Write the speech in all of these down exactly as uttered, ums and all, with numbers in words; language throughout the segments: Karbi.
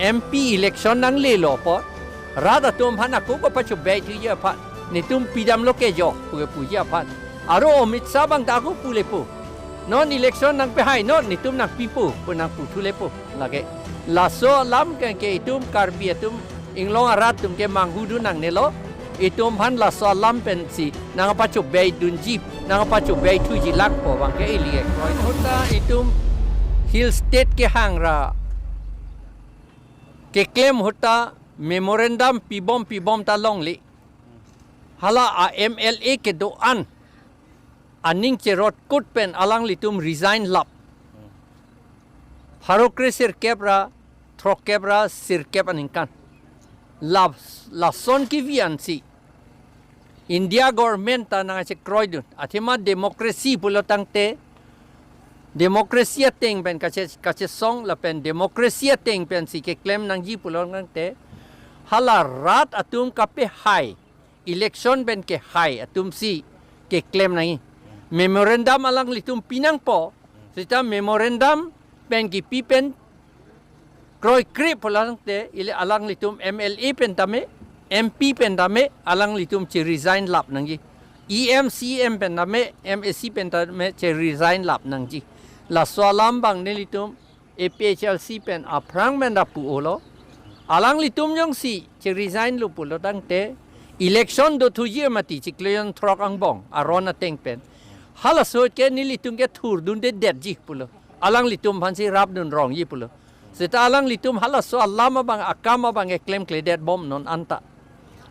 M P election nanglelo apot, rat atum aphan ako kapachobei thuji aphan, netum pidamlo ke jo pu kepuji aphan. Aro Amit Shah abang ta ako pulepo. Non election nangpehai non, netum nangpipo pu nangputhulepo. Lake laso alam ke, ke itum Karbi atum, Inglong arat atum ke manghudun nangnelo. Itum aphan laso alam pensi nangpachobei dunji, nangpachobei thuji lang pu abang ke ili kroi. Ahut ta itum Hill State kehang ra keklem ahut ta memorandum pibom pibom ta longle. Hala a M L A kedo-an aning cherotkut pen alanglitum resign lap. Pharo kre sirkep ra throkkep ra sirkep aningkan. Lap, lason kevi ansi India government ta nangchekroidun. Athema democracy pulo tangte, democracy ateng pen kache, kachesong lapen democracy ateng pensi keklem nangji pulo tangte, hala rat atum kapehai, election pen kehai atumsi keklem nangji. Memorandum alanglitum pinangpo, seta memorandum pen kipi pen kroikre pulo tangte, ili alanglitum M L A pen tame, M P pen tame, alanglitum cheresign lap nangji. E M, C E M pen tame, M A C pen tame cheresign lap nangji. Laso alam abang nelitum A P H L C pen aphrang pen ta pu-olo. Alanglitum jongsi cheresignlo pulo tangte, election dothuji mati chiklo jon throk angbong aron ateng pen. Halaso ahut ke nelitum ke thurdundedetji pulo. Alanglitum aphansi rapdun rongji pulo. Seta alanglitum halaso alam abang, akam abang keklemkledet bom non anta.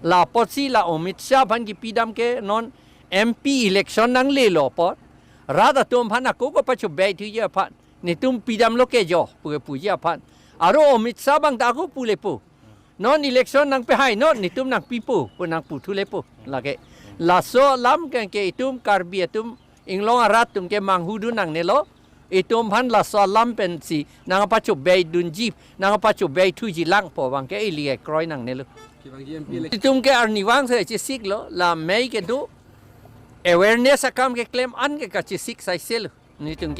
La apotsi la Amit Shah aphan kipidam ke non M P election nanglelo apot, rat atum aphan ako kapachobei thuji aphan, netum pidamlo ke jo pu kepuji aphan. Aro Amit Shah abang ta ako pulepo. Non election nangpehai non, netum nangpipo pu nangputhulepo. Lake laso alam ke, ke itum Karbi atum, Inglong arat atum ke manghudun nangnelo. Itum aphan laso alam pensi nangpachobei dunji, nangpachobei thuji lang pu abang ke ili kroi nangnelo. Kevangji M P election. Itum ke arnivang se chesiklo, la mei kedo awareness akam keklem an ke kachesik saiselo. Netum